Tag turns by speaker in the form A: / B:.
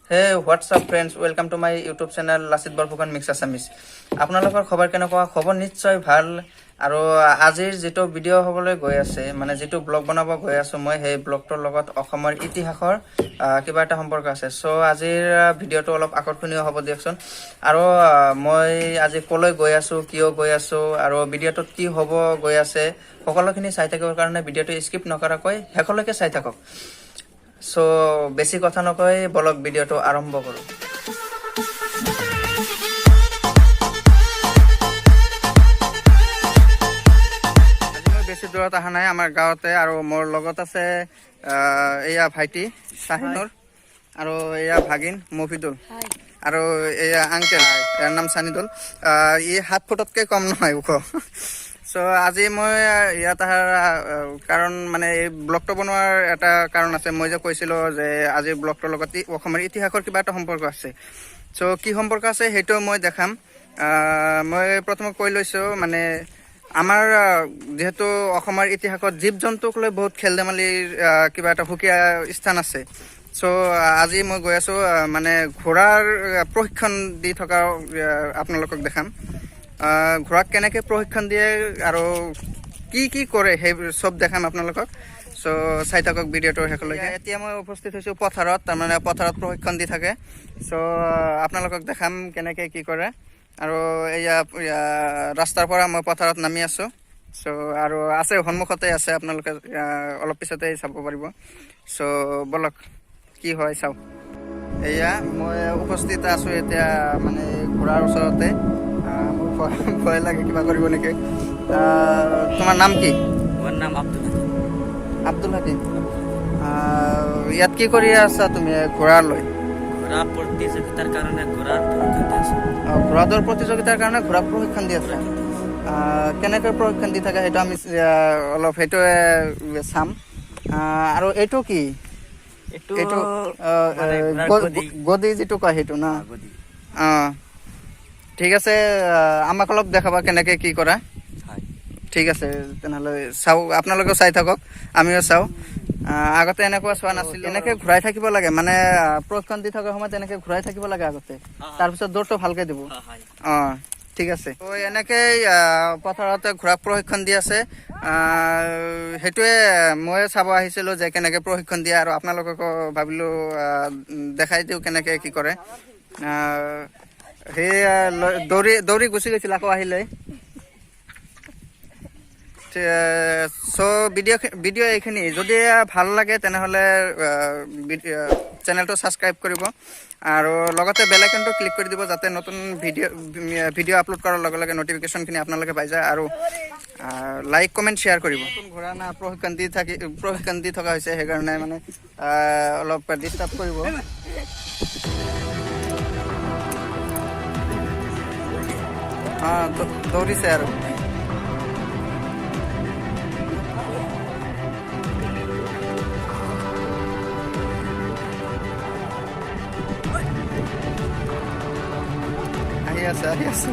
A: Hey, what's up friends, welcome to my YouTube channel Lachit Borphukan mix Assamese. আপোনালোকৰ খবৰ কেনেকুৱা? খবৰ নিশ্চয় ভাল। আৰু আজিৰ যিটো ভিডিঅ' হ'বলৈ গৈ আছে, মানে যিটো ব্লগ বনাব গৈ আছোঁ মই, সেই ব্লগটোৰ লগত অসমৰ ইতিহাসৰ কিবা এটা সম্পৰ্ক আছে। চ' আজিৰ ভিডিঅ'টো অলপ আকৰ্ষণীয় হ'ব দিয়কচোন। আৰু মই আজি ক'লৈ গৈ আছোঁ, কিয় গৈ আছোঁ আৰু ভিডিঅ'টোত কি হ'ব গৈ আছে, সকলোখিনি চাই থাকিবৰ কাৰণে ভিডিঅ'টো স্কিপ নকৰাকৈ শেষলৈকে চাই থাকক। চ' বেছি কথা নকয় বলক, ভিডিঅ'টো আৰম্ভ কৰোঁ। আজি মই বেছি দূৰত অহা নাই, আমাৰ গাঁৱতে। আৰু মোৰ লগত আছে এয়া ভাইটি শ্বাহিনুৰ আৰু এয়া ভাগিন মফিদুল আৰু এয়া আংকেল, ইয়াৰ নাম চানিদুল। ই 7 ফুটতকৈ কম নহয় ওখ। চ' আজি মই ইয়াত অহাৰ কাৰণ, মানে এই ব্লগটো বনোৱাৰ এটা কাৰণ আছে। মই যে কৈছিলোঁ যে আজিৰ ব্লগটোৰ লগত অসমৰ ইতিহাসৰ কিবা এটা সম্পৰ্ক আছে। চ' কি সম্পৰ্ক আছে সেইটো মই দেখাম। মই প্ৰথমে কৈ লৈছোঁ, মানে আমাৰ যিহেতু অসমৰ ইতিহাসত জীৱ জন্তুক লৈ বহুত খেল ধেমালিৰ কিবা এটা সুকীয়া স্থান আছে। চ' আজি মই গৈ আছোঁ, মানে ঘোঁৰাৰ প্ৰশিক্ষণ দি থকা আপোনালোকক দেখাম। ঘোঁৰাক কেনেকৈ প্ৰশিক্ষণ দিয়ে আৰু কি কি কৰে, সেই চব দেখাম আপোনালোকক। চ' চাই থাকক ভিডিঅ'টোৰ শেষলৈকে। এতিয়া মই উপস্থিত হৈছোঁ পথাৰত, তাৰমানে পথাৰত প্ৰশিক্ষণ দি থাকে। চ' আপোনালোকক দেখাম কেনেকৈ কি কৰে। আৰু এয়া এয়া ৰাস্তাৰ পৰা মই পথাৰত নামি আছোঁ। চ' আৰু আছে, সন্মুখতে আছে, আপোনালোকে অলপ পিছতে চাব পাৰিব। চ' ব'লক, কি হয় চাওঁ। এয়া মই উপস্থিত আছোঁ এতিয়া মানে ঘোঁৰাৰ ওচৰতে। মোৰ ভয় ভয় লাগে, কিবা কৰিব নেকি। তোমাৰ নাম কি?
B: মোৰ নাম আব্দুল হাকিম।
A: আব্দুল হাকিম। ইয়াত কি কৰি আছা তুমি ঘোঁৰা লৈ?
B: ঘোঁৰা প্ৰতিযোগিতাৰ কাৰণে ঘোঁৰাৰ প্ৰশিক্ষণ দি আছোঁ।
A: ঘোঁৰা দৌৰ প্ৰতিযোগিতাৰ কাৰণে ঘোঁৰাক প্ৰশিক্ষণ দি আছা। কেনেকৈ প্ৰশিক্ষণ দি থাকে সেইটো আমি অলপ সেইটোৱে চাম। আৰু এইটো কি?
B: এইটো
A: এইটো
B: মানে ঘোঁৰাৰ গদি।
A: গদি যিটো কয় সেইটো না?
B: গদি।
A: অঁ, ঠিক আছে। আমাক অলপ দেখাবা কেনেকে কি কৰা?
B: হয়।
A: ঠিক আছে, তেনেহ'লে চাওঁ, আপোনালোকেও চাই থাকক, আমিও চাওঁ। আগতে এনেকুৱা চোৱা নাছিল। এনেকে ঘূৰাই থাকিব লাগে, মানে প্ৰশিক্ষণ দি থকাৰ সময়ত এনেকে ঘূৰাই থাকিব লাগে আগতে, তাৰপিছত দৌৰটো ভালকে দিব।
B: হয়।
A: অঁ, ঠিক আছে। ত' এনেকেই পথাৰত ঘোঁৰাক প্ৰশিক্ষণ দি আছে। সেইটোৱে মই চাব আহিছিলোঁ যে কেনেকে প্ৰশিক্ষণ দিয়ে আৰু আপোনালোককো ভাবিলোঁ দেখাই দিওঁ কেনেকে কি কৰে। সেই দৌৰি দৌৰি গুচি গৈছিল, আকৌ আহিলে। চ' ভিডিঅ' এইখিনি যদি ভাল লাগে, তেনেহ'লে চেনেলটো ছাবস্ক্ৰাইব কৰিব আৰু লগতে বেল আইকনটো ক্লিক কৰি দিব, যাতে নতুন ভিডিঅ' ভিডিঅ' আপলোড কৰাৰ লগে লগে নটিফিকেশ্যনখিনি আপোনালোকে পাই যায়। আৰু লাইক, কমেণ্ট, শ্বেয়াৰ কৰিব। নতুন ঘোঁৰা না, প্ৰশিক্ষণ দি থকা হৈছে, সেইকাৰণে মানে অলপ ডিষ্টাৰ্ব কৰিব। অঁ, দৌৰিছে আৰু আহি আছে, আহি আছে।